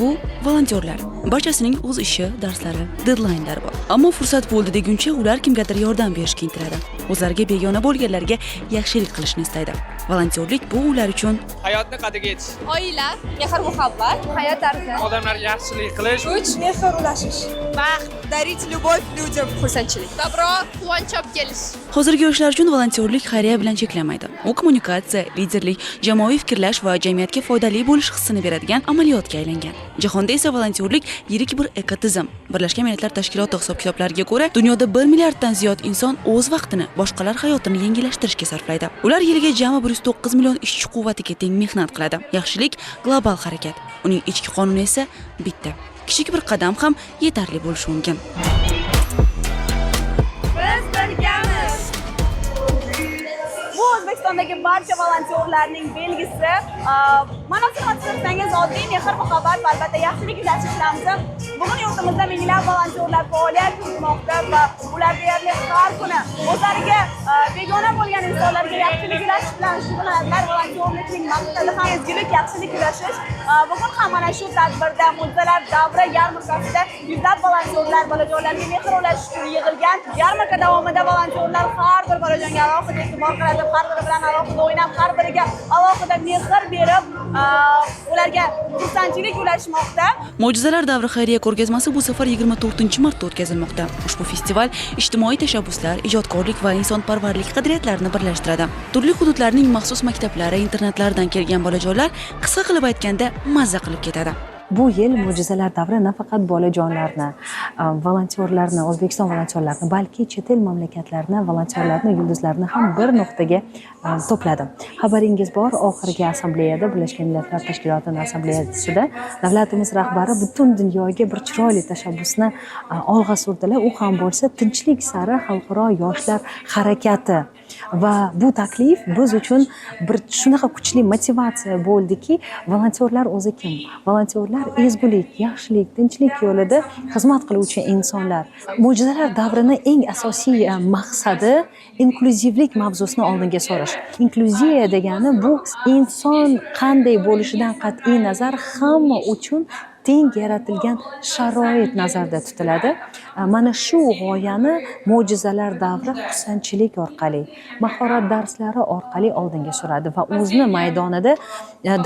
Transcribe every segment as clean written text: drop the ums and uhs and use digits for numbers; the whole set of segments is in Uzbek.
Bu volontyorlar. Barchasining o'z ishi, darslari, deadline'lari bor. Ammo fursat bo'ldi deguncha ular kimgadir yordam berishga intiladi. O'zlariga begona bo'lganlarga yaxshilik qilishni istaydi. Volontyorlik bu ular uchun hayotni qadriga yetish, Oila, mehr muhabbat, hayot tarzi, odamlarga yaxshilik qilish, kuch, Mehr ulashish. Baxt, Дарить любовь людям. Xursandchilik, добро, quvonch olib kelish. Hozirgi yoshlar uchun volontyorlik xayriya bilan cheklanmaydi. U kommunikatsiya, liderlik, jamoaviy fikrlash va jamiyatga foydali bo'lish hissini beradigan amaliyotga aylangan. Jahonda esa volontyorlik yirik bir ekotizim. Birlashgan Millatlar Tashkiloti hisob-kitoblariga ko'ra, dunyoda 1 milliarddan ziyod inson o'z vaqtini boshqalar hayotini yengillashtirishga sarflaydi. Ular yiliga jami 109 million ishchi quvvatiga teng mehnat qiladi. Yaxshilik global harakat. Uning ichki qonuni esa bitta. Kichik bir qadam ham yetarli bo'lishi mumkin. Biz birgamiz. Bu O'zbekistondagi barcha volontyorlarning belgisi. Mana tushunsangiz, oddiy mehr muhabbat va albatta yaxshilik ulashish ramzi. Bugun yurtimizda minglab volontyorlar faoliyat yuritmoqda va ular deyarli har kuni o'zlariga begona bo'lgan insonlarga yaxshilik ulashish bilan shug'ullanadilar. Volontyorlikning maqsadi ham ezgulik, yaxshilik ulashish. Bugun ham mana shu tadbirda, Mo'jizalar davri yarmarkasida yuzlab volontyorlar bolajonlarga mehr ulashish uchun yig'ilgan. Yarmarka davomida volontyorlar har bir bolajonga alohida e'tibor qaratib, har biri bilan alohida o'ynab, har biriga alohida mehr berib, ularga xursandchilik ulashmoqda. Mo'jizalar davri xayriya ko'rgazmasi bu safar 24 martda o'tkazilmoqda. Ushbu festival ijtimoiy tashabbuslar, ijodkorlik va insonparvarlik qadriyatlarini birlashtiradi. Turli hududlarning maxsus maktablari, internatlaridan kelgan bolajonlar, qisqa qilib aytganda, mazza qilib ketadi. Bu yil Mo'jizalar davri nafaqat bolajonlarni, volontyorlarni, O'zbekiston volontyorlarini, balki chet el mamlakatlarini volontyorlarini, yulduzlarini ham bir nuqtaga to'pladi. Xabaringiz bor, oxirgi assambleyada, Birlashgan Millatlar Tashkilotini assambleyasida davlatimiz rahbari butun dunyoga bir chiroyli tashabbusni olg'a surdilar. U ham bo'lsa Tinchlik sari xalqaro yoshlar harakati. Va bu taklif biz uchun bir shunaqa kuchli motivatsiya bo'ldiki, volontyorlar o'zi kim? Volontyorlar ezgulik, yaxshilik, tinchlik yo'lida xizmat qiluvchi insonlar. Mo'jizalar davrini eng asosiy maqsadi inklyuzivlik mavzusini oldinga surish. Inklyuziya degani bu inson qanday bo'lishidan qat'iy nazar hamma uchun teng yaratilgan sharoit nazarda tutiladi. Mana shu g'oyani Mo'jizalar davri xursandchilik orqali, mahorat darslari orqali oldinga suradi va o'zini maydonida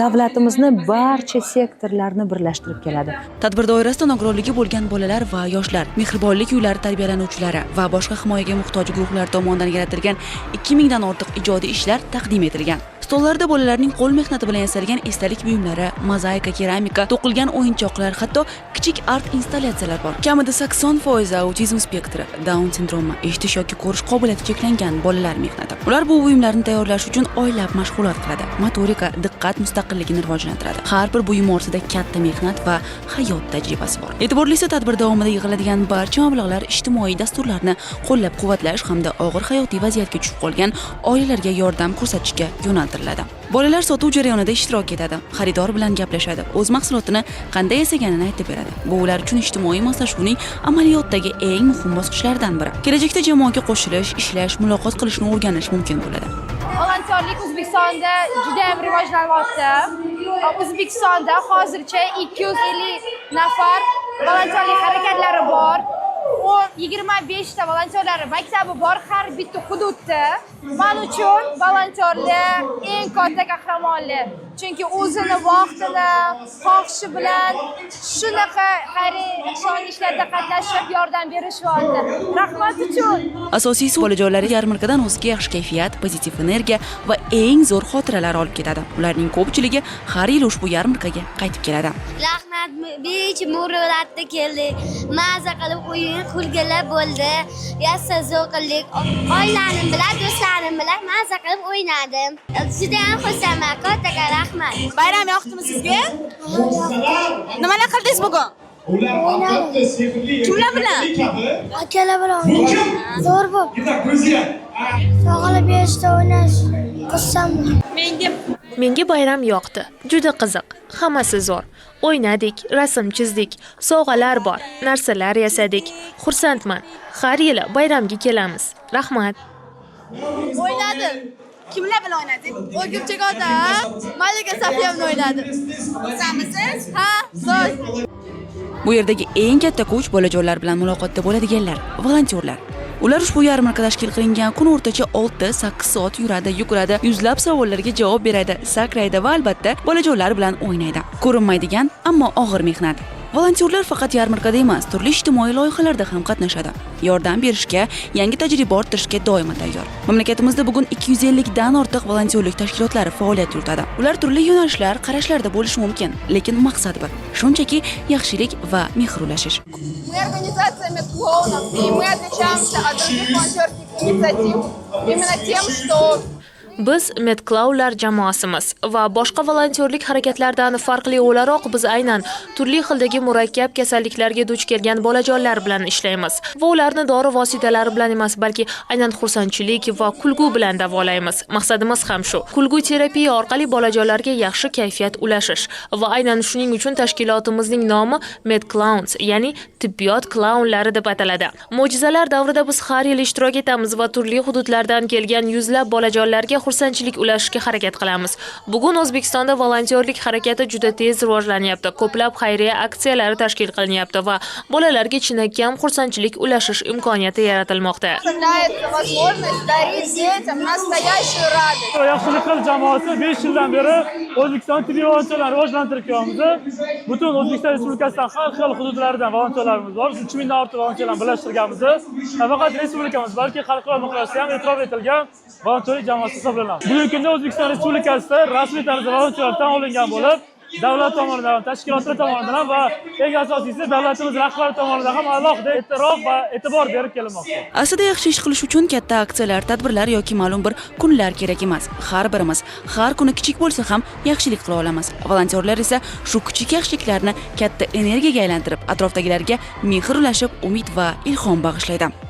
davlatimizni barcha sektorlarini birlashtirib keladi. Tadbir doirasida nogironligi bo'lgan bolalar va yoshlar, mehribonlik uylari tarbiyalanuvchilari va boshqa himoyaga muhtoj guruhlar tomonidan yaratilgan 2000 dan ortiq ijodiy ishlar taqdim etilgan. Stollarda bolalarning qo'l mehnati bilan yasalgan esdalik buyumlari, mozaika, keramika, to'qilgan o'yinchoqlar, hatto kichik art installyatsiyalar bor. Kamida 80% autizm spektri, Daun sindromi, eshitish yoki ko'rish qobiliyati cheklangan bolalar mehnati. Ular bu buyumlarni tayyorlash uchun oylab mashg'ulot qiladi. Motorika, diqqat, mustaqilligini rivojlantiradi. Har bir buyum ortida katta mehnat va hayot tajribasi bor. E'tiborlisi, tadbir davomida yig'iladigan barcha mablag'lar ijtimoiy dasturlarni qo'llab-quvvatlash hamda og'ir hayotiy vaziyatga tushib qolgan oilalarga yordam ko'rsatishga yo'naltiriladi. Bolalar sotuv jarayonida ishtirok etadi, xaridor bilan gaplashadi, o'z mahsulotini qanday yasaganini aytib beradi. Bu ular uchun ijtimoiy moslashuvning amaliyotdagi eng muhim bosqichlaridan biri. Kelajakda jamoaga qo'shilish, ishlash, muloqot qilishni o'rganish mumkin bo'ladi. Volontyorlik O'zbekistonda juda ham rivojlanyapti. O'zbekistonda hozircha 250 nafar volontyorlik harakatlari bor. 10, 25 ta volontyorlar maktabi bor har bitta hududda. Man uchun volontyorlar eng katta qahramonlar. Chunki o'zini vaqtini, xohishi bilan shunaqa xayriya ehson ishlarda qatnashib, yordam berishyapti. Rahmat uchun. Asosiysi, bolajonlar yarmarkadan o'ziga yaxshi kayfiyat, pozitiv energiya va eng zo'r xotiralar olib ketadi. Ularning ko'pchiligi har yili ushbu yarmarkaga qaytib keladi. Rahmat, beach muruvvatda keldik. Maza qilib o'yin, kulgilar bo'ldi. Yassa zo'r qildik. Oilanim bilan, do'stlarim bilan maza qilib o'ynadim. Juda ham xursandman. Kattaga rahmat. Bayram yoqdimi sizga? Nimalar qildingiz bugun? Kimlar bilan? Akalar bilan o'ynadim. Zo'r bo'ldi. Sog'ilib berishda o'ynash xursandman. Menga bayram yoqdi. Juda qiziq. Hammasi zo'r. O'ynadik, rasm chizdik, sovg'alar bor, narsalar yasadik. Xursandman. Har yili bayramga kelamiz. Rahmat. O'ynadim. Kimlar bilan o'ynadingiz? O'rgimchak otam, Malika Safiya bilan o'ynadim. Xursandmisiz? Ha, zo'r. Bu yerdagi eng katta kuch bolajonlar bilan muloqotda bo'ladiganlar, volontyorlar. Ular ushbu yarmarka tashkil qilingan kun o'rtacha 6-8 soat yuradi, yuguradi, yuzlab savollarga javob beradi, sakraydi va albatta bolajonlar bilan o'ynaydi. Ko'rinmaydigan, ammo og'ir mehnat. Volontyorlar faqat yarmarkada emas, turli ijtimoiy loyihalarda ham qatnashadi. Yordam berishga, yangi tajriba orttirishga doimo tayyor. Mamlakatimizda bugun 250 dan ortiq volontyorlik tashkilotlari faoliyat yuritadi. Ular turli yo'nalishlar, qarashlarda bo'lishi mumkin, lekin maqsad bir. Shunchaki yaxshilik va mehr ulashish. Мы организация медклоунов, и мы отличаемся от других волонтерских инициатив именно тем, что Biz Medklaunlar jamoasimiz va boshqa volontyorlik harakatlaridan farqli o'laroq biz aynan turli xildagi murakkab kasalliklarga duch kelgan bolajonlar bilan ishlaymiz va ularni dori vositalari bilan emas, balki aynan xursandchilik va kulgu bilan davolaymiz. Maqsadimiz ham shu. Kulgu terapiya orqali bolajonlarga yaxshi kayfiyat ulashish va aynan shuning uchun tashkilotimizning nomi Medclowns, ya'ni tibbiyot klaunlari deb ataladi. Mo'jizalar davrida biz har yil ishtirok etamiz va turli hududlardan kelgan yuzlab bolajonlarga xursandchilik ulashishga harakat qilamiz. Bugun O'zbekistonda volontyorlik harakati juda tez rivojlanyapti. Ko'plab xayriya aksiyalari tashkil qilinyapti va bolalarga chinakam xursandchilik ulashish imkoniyati yaratilmoqda. Представляется возможность дарить детям настоящую радость. Yaxshilik qil jamoasi 5 yildan beri O'zbekiston tibbiy volontyorlarni rivojlantirib kelyapmiz. Butun O'zbekiston Respublikasidan har xil hududlardan volontyorlarimiz bor. 3000 dan ortiq volontyorlarni birlashtirganmiz. Nafaqat respublikamiz, balki xalqaro miqyosda ham e'tirof etilgan volontyorlik jamoasi hisoblanadi. Bugungi kunda O'zbekiston Respublikasida rasmiy tarzda volontyorlar tan olingan bo'lib, davlat tomonidan, tashkilotlar tomonidan va eng asosiysi, davlatimiz rahbari tomonidan ham alohida e'tirof va e'tibor berib kelinmoqda. Aslida yaxshi ish qilish uchun katta aksiyalar, tadbirlar yoki ma'lum bir kunlar kerak emas. Har birimiz har kuni kichik bo'lsa ham yaxshilik qila olamiz. Volontyorlar esa shu kichik yaxshiliklarni katta energiyaga aylantirib, atrofdagilarga mehr ulashib, umid va ilhom bag'ishlaydi.